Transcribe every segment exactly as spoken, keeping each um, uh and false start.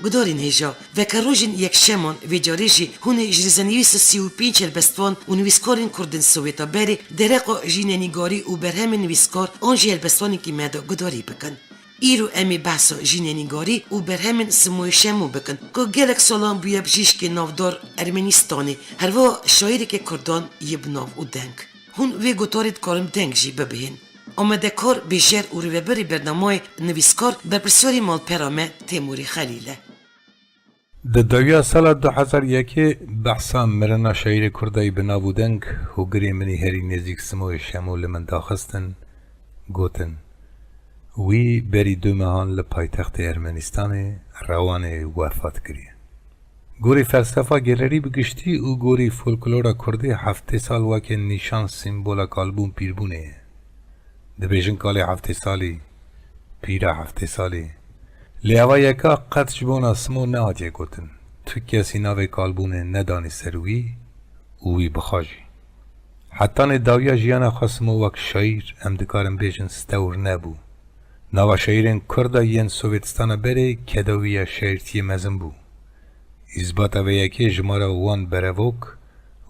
Gudarên hêja, vekerojên yekşeman vê carê jî hûn ê ji rizenivîsa sî û pênc helbestvan û nivîskarên Kurd ên Sowêta berê dereqa jînenîgarî û berhemên nivîskar an jî helbestvanekî me de gudarî bikin. Îro em ê behsa jînenîgarî û berhemên Simoyê Şemo bikin, ku gelek salan bûye bijîşkê navdar Ermenîstanê, herwiha şaîrekê Kurdan yê bi nav û deng. Hûn vê gotarê dikarin deng jî bibihên. Amadekar, bêjer û rêveberê bernameyê, nivîskar, berpirsyarê malpera me Têmûrê Xelîl e. Di dawiya sala du hezar yekê behsa mirina şaîrê Kurda yî bi nav û deng, hogirê min î herî nêzîk Simoyê Şemo li min daxistin, gotin, wî berî du mehan li paytextê Ermenîstanê, Rewanê, wefat kiriye. Gorî felsefa gelerî bi giştî û gorî folklora kurdî heftê sal weke nîşan, sîmbola kalbûn pîrbûnê ye. Dibêjin kalê heftê salî, pîra heftê salî. Lê eva yeka qet ji bona Simo nehatiye gotin. Tu kesî navê kalbûnê nedanî ser wî û wî bixa jî. Hetanê dawiya jiyana xwe Simo wek şaîr, em dikarin bêjin, stewr nebû. Nava şaîrên Kurda yên Sovêtistana berê keda wî ya şaîrtiyê mezin bû. Îsbata vê yekê jimara wan berevok,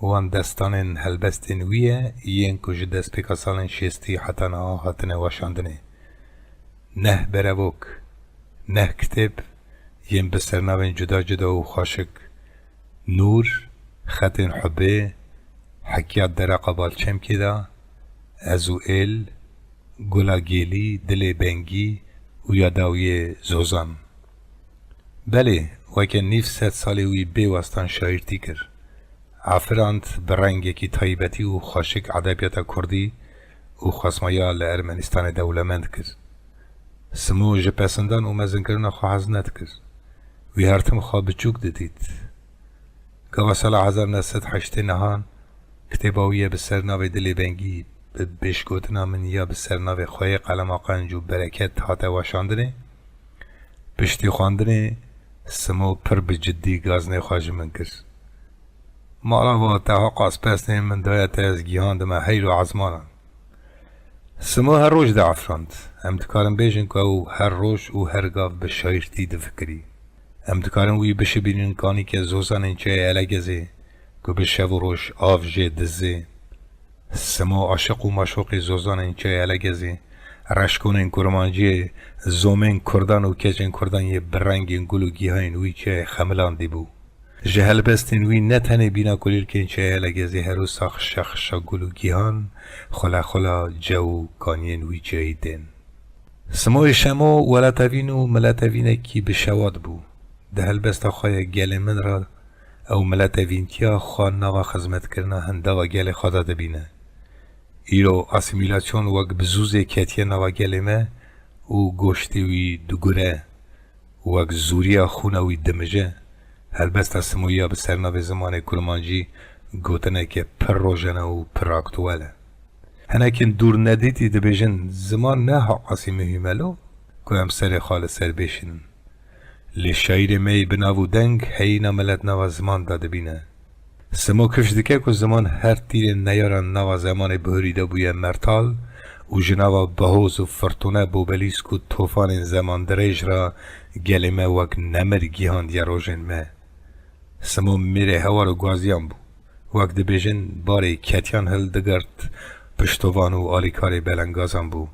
wan destanên helbestên wî ye, yên ku ji destpêka salên şêstî heta niha hatine weşandinê. Neh berevok, neh kitêb yên bi sernavên cuda cuda û xweşik, Nûr, Xetên Hubê, Hekyat Dereqa Balçemkê de, Ez û Êl, Gula Gêlî, Dilê Bengî û ya dawiyê Zozan. Belê, weke nîv sed salê wî bê westan şaîrtî kir. Afirand bi rengekî taybetî û xweşik edebiyata kurdî û xwesmaya li Ermenîstanê dewlemend kir. Simo ji pesindan û mezinkirina xwe hez nedikir. Wî her tim xwe biçûk didît. Gava sala hezar neh sed heştê nehan kitêba wî ye bi ser navê Dilê Bengî, bi pêşgotina min ya bi ser navê Xweyê Qelema Qenc û Bereket hate weşandinê. Piştî xwendinê Simo pir bi ciddî gaznê xwe ji min kir. Mala va, te heqas pesnê min daye te, ez gihandime heyl û ezmanan. Simo her roj diafirand. Em dikarin bêjin ku ew her roj û her gav bi şaîrtî difikirî. Em dikarin wî bişibînin kanîke zozanên çiyayê Elegezê ku bi şev û roj av jê dizê. Simo aşiq û maşoqê zozanên çiyayê Elegezê, reşkonên kurmanciyê, zomên kurdan û keçên kurdan yê bi rengên gul û gîhayên wî çiyayê xemilandî bû. Ji helbestên wî ne tenê bîna kulîlkên çiyayê Elegezê her wisa xişa xişa gul û gîhan, xula xula cew û kaniyên wî çiyayî tên. Simoyê Şemo welatevîn û miletevînekî bi şewat bû. Di helbesta xwe ya Gelê Min re ew miletevîntiya xwe nava xizmetkirina hindava gelê xwe de dibîne. Îro asîmîlasyon wek bi zûzê ketiye nava gelê me û goştê wî digure. Wek zûriya xûna wî dimije, helbesta Simoyî ya bi sernavê Zimanê Kurmancî gotineke pir rojane û pir aktuel e. Hinekên dûr nedîtî dibêjin, ziman ne heqasî muhîm e lo ku em serê xwe li ser bêşînin. Lê şaîrê me yê bi nav û deng heyîna milet nava ziman de dibîne. Simo kifş dike ku ziman her tîrên neyaran nava zemanê bihurî de bûye mertal û ji nava behoz û firtûne, bobelîsk û tofanên zemandirêj re gelê me wek nemir gihandiye rojên me. Simo mêrê hewar û guaziyan bû. Wek dibêjin, barê ketiyan hildigirt, piştovan û alîkarê belengazan bû.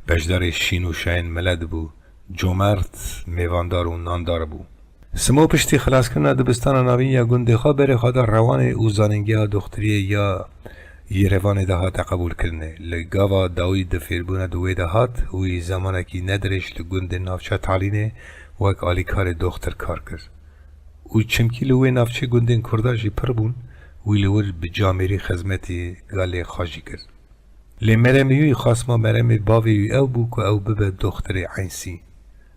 Beşdarê şîn û şayên milet bû. Comert, mêvandar û nandar bû. Simo piştî xilaskirina dibistana navîn ya gundê xwe berê xwe da Rewanê û zanîngeha doxtiriyê ya Yerevanê de hate qebûlkirinê. Li gava dawî di fêrbûna di wê de hat, wî zemanekî nedirêj li gundên navça Talînê wek alîkarê doxtir kar kir. Û çimkî li wê navçê gundên Kurda jî pir bûn, wî li wir bi camêrî xizmetî galê xwe jî kir. Lê meremê wî, xasma meremê bavê wî ew bû ku ew bibe doxtirê eysî.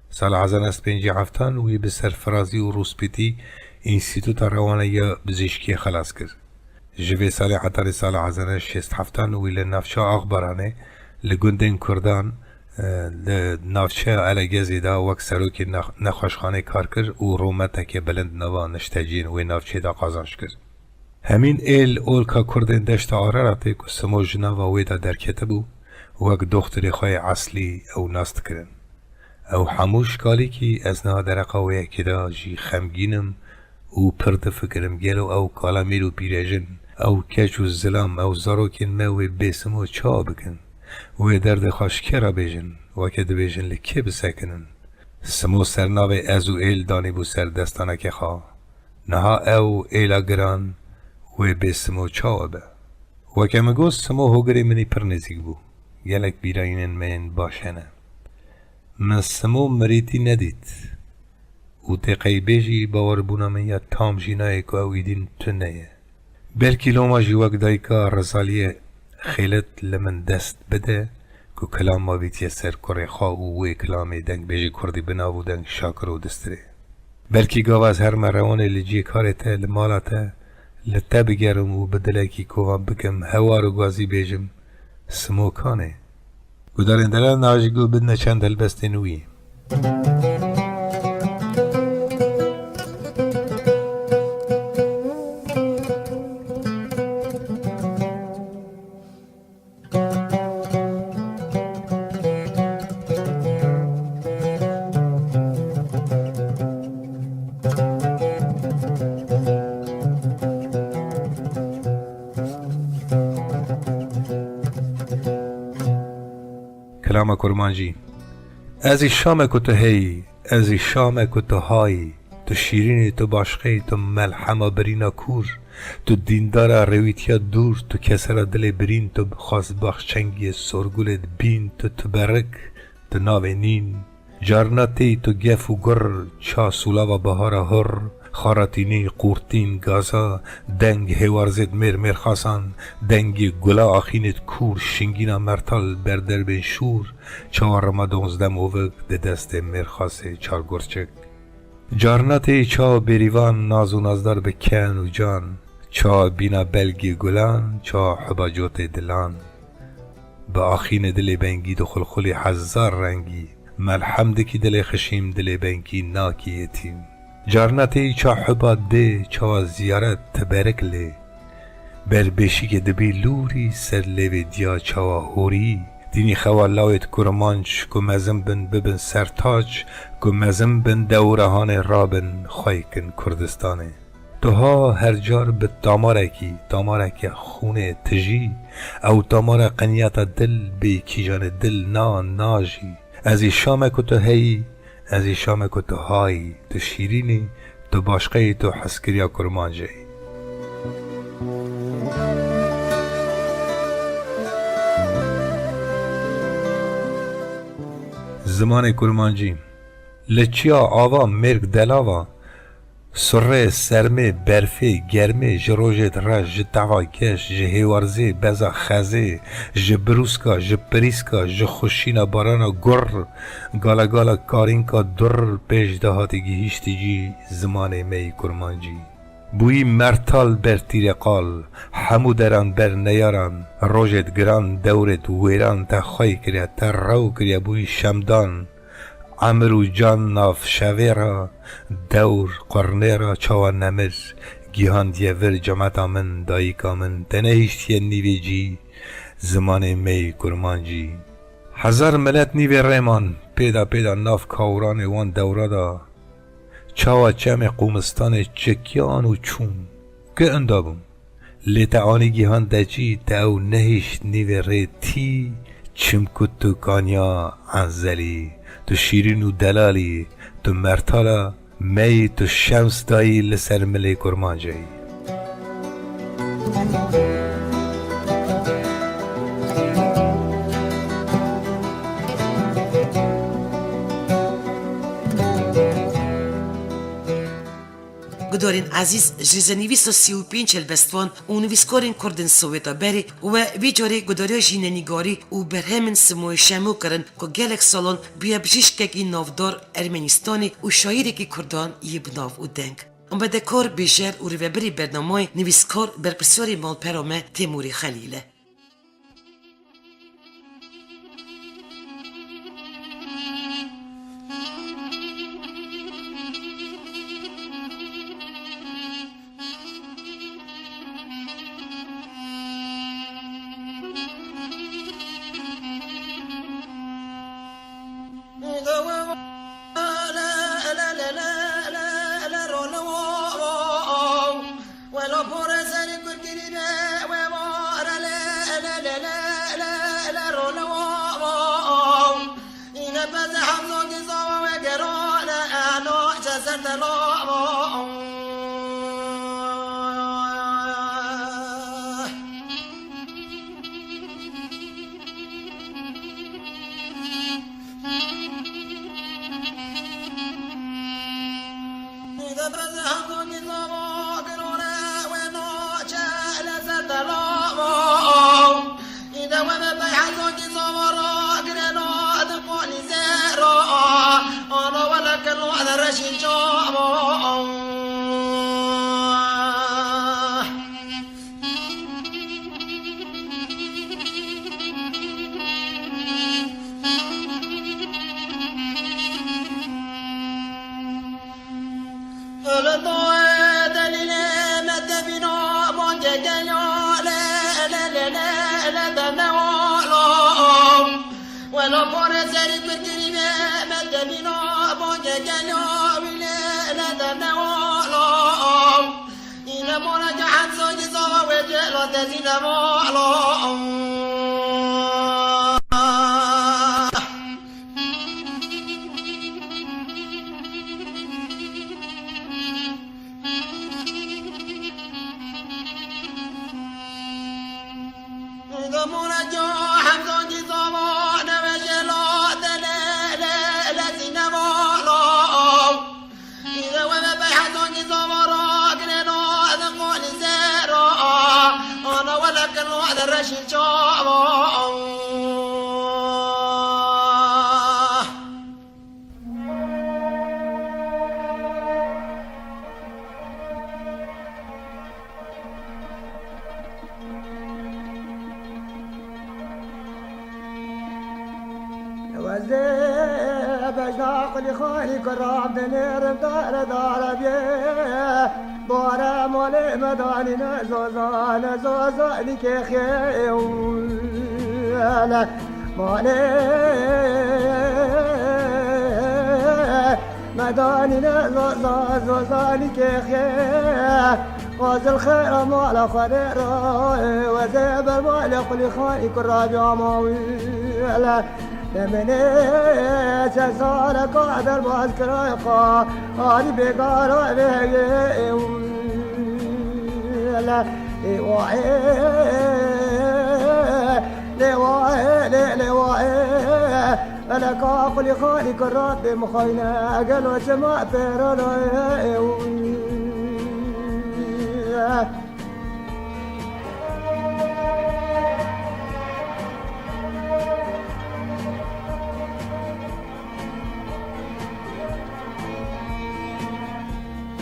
Sala hezar neh sed pêncî heftan wî bi serfirazî û rûspîtî Înstîtuta Rewane ya Bizîşkiyê xelas kir. Ji vê salê hetanî sala hezar neh sed şêst heftan wî li navça Axbaranê li gundên Kurdan, e, li navçeya Elegezê de wek serokê nex-, nexweşxanê kar kir û rûmeteke bilind nava nişteciyên wê navçê de qazanc kir. Hemîn êl olka Kurdên Deşta Araratê ku Simo ji nava wê de derketibû, wek doxtirê xwe yê eslî ew nas dikirin. Ew hemû ji kalîkî ez niha dereqa wê yekê de jî xemgîn im û pir difikirim, gelo ew kalemîr û pîrejin, ew keç û zilam, ew zarokên me wê bê Simo çawa bikin? Wê derdê xwe ji kê re bêjin? Weke dibêjin li kê bisekinin? Simo ser navê ez û êl danîbû ser destanekê xwe. Niha ew êla giran wê bê Simo çawa be? Weke min got, Simo hogirê min î pir nêzîk bû. Gelek bîrayînên me yên baş hene. Min Simo mirîtî nedît û tê qey bêjî, bawerbûna min ya tam jî nayê ku ew îdîn tune ye. Belkî loma jî wek dayika Rezaliyê xêlet li min dest bide ku kilam avîtiye ser kurê xwe û wê kilamê dengbêjê kurdî binav û deng Şakiro distirê. Belkî gava ez herme rewanê li ciyê karê te, li mala te, li te bigerim û bi dilekî kovan bikim, hewar û gazî bêjim, Simo kanê? Gudarên dere najik û bidine çend helbestên wî. Kilama Kurmancî. Ez î şame ku tu heyî, ez î şame ku tu hayî, tu şîrînî, tu başqeyî, tu melhema birîna kûr, tu dîndara rêwîtiya dûr, tu kesera dilê birîn, tu xwazbax çengiyê sorgulê dibîn, tu tuberik, tu navê nîn. Carna têyî tu gef û gur, ça sûlava bahara hur, xaratînî, qûrtîn, gaza, deng hêwarzêd mêr mêrxasan, dengê gula axînêd kûr, şingîna mertal ber derbên şûr, çawa rima donzdeh movik di destê mêrxasê çar gurçik. Carna têyî çawa bêrîvan, naz û nazdar bi ken û can, çawa bîna belgê gulan, çawa huba cotê dilan. Bi axînê dilê bengî dixulxulî hezar rengî, melhem dikî dilê xişîm, dilê bengî nakî yetîm. Carna têyî ça huba dê, çawa ziyaret teberik lê. Ber beşîkê dibî lûrî, ser lêvê diya çawa horî. Tînî xewa lawêd kurmanc, ku mezin bin bibin sertac, ku mezin bin dewra hanê rabin, xwey kin Kurdistanê. Tu ha her car bi damarekî, damareke xûnê tijî, ew damara qenyata dil bê kîjanê dil na, najî. Ez î şame ku tu heyî, ez î şame ku tu hayî, tu şîrînî, tu başqeyî, tu hezkiriya kurmancê. Zimanê kurmancî. Li çiya ava mêrg delava, surê, sermê, berfê, germê, ji rojêd reş, ji teva geş, ji hêwarzê, beza xezê, ji birûska, ji pirîska, ji xuşîna barana gur, gala gala karînka dur, pêş de hatî gihîştî cî zimanê me yî kurmancî. Bûyî mertal ber tîrê qal, hemû deran ber neyaran, rojêd giran, dewrêd wêran te xwey kiriye, te rew kiriye, bûyî şemdan, emir û can nav şevê re, dewr qurnê re çawa nemir, gihandiye vir cemeta min, dayika min, te nehiştiye nîvê cî, zimanê me yî kurmancî. Hezar milet nîvê rê man, pêda pêda nav kawranê wan dewra de, çawa çemê qûmistanê çekiyan û çûn. Ki inda bûm. Lê te anî gihan decî, te ew nehişt nîvê rê tî, çimku tu kaniya enzelî, tu şîrîn û delalî, tu mertala me yî, tu şems dayî li ser milê kurmancê yî. Gudarên ezîz, ji zenîvîsa sî û pênc helbestvan û nivîskarên kurd in Sowêta berê we vî carê gudariya jînenîgarî û berhemên Simoyê Şemo kirin ku gelek salan bûye bijîşkekî navdar Ermenîstanê û şaîrekî kurdan yê bi nav û deng. Amadekar, bêjer û rêvebirê bernameyê, nivîskar, berpirsyarê malpera me Têmûrê Xelîl e. Wezê bejna qulî xanî ku rav dinêrim dare dare bê. Bare malê me danîne zozane zozanî kêxê wele. Malê me danîne zoza zozanî kêxê. Fazil xêra mala xwe rê re, wezê ber malê qulî xanî ku rabî ama wî ele. Demine çend sale ka derbas kira xwe, arî bêgara vê hele. Ê wa ê, lê wa ê, lê, lê wa ê. Feleka qulî xalî ku Rabbê mixayne, gelo çima pêro lo ê.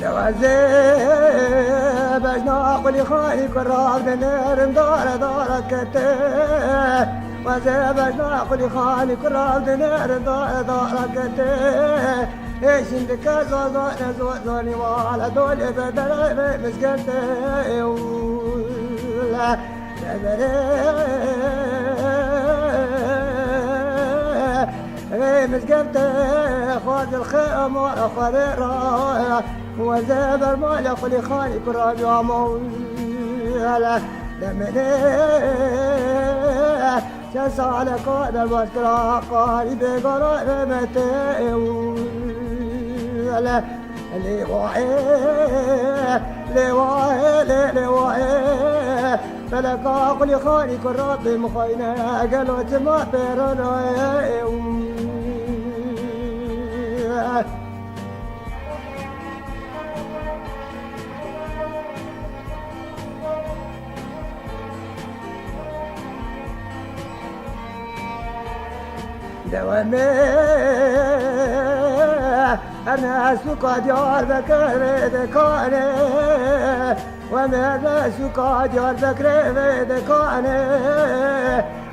Lewezê bejna qulî xalî ku rav dinêrin dare dare kete. Wezê bejna qulî xalî ku rav dinêrin dare dare kete. Ê şindike zazane zazanî wale dolê be derê mizgente. Ewle. Deverê vê mizgevtê xwe dilxê mala xwe rê ra. Wezê ber mala xulî xanî kura camawî hele. Demenê çend saleka derbas kira qarî bêgara rê metê hele. Lê wa ê, lê wa ê, lê, lê wa ê. Feleka qulî xanî ku Rabbê mixayne, gelo çima pêro nayê. Dewemê ene suka Diyarbekirê dikane. Wemê ene suka Diyarbekirê vê dikane.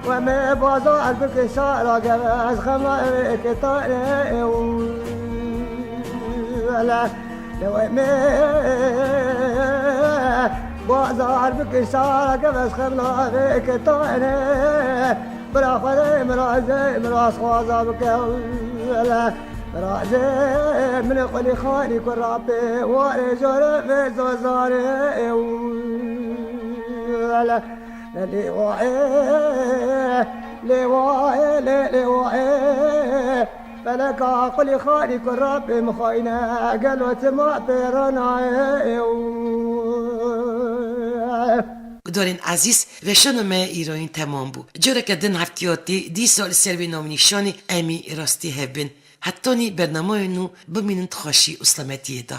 Wemê bazar bike sara gevez xema vê kitane. Wele. Lewê me bazar bike sara gevez xemla vê kitane. Bira xwe rê mirazê miraz xwaza bike wele. Mirazê min qulî xanî ku rapê warê jore vê zozarê wele. Lê wa ê, lê wa ê, lê, lê wa ê. Feleka qulî xalî ku Rabbê mixayne gelo tima pêranayê. Gudarên ezîz, veşana me îroyîn temam bû. Careke din heftiya tê dîsa li ser vê navnîşanê em ê rastî hev bin. Hetanî bernameya nû bimînin di xweşî û selametiyê de.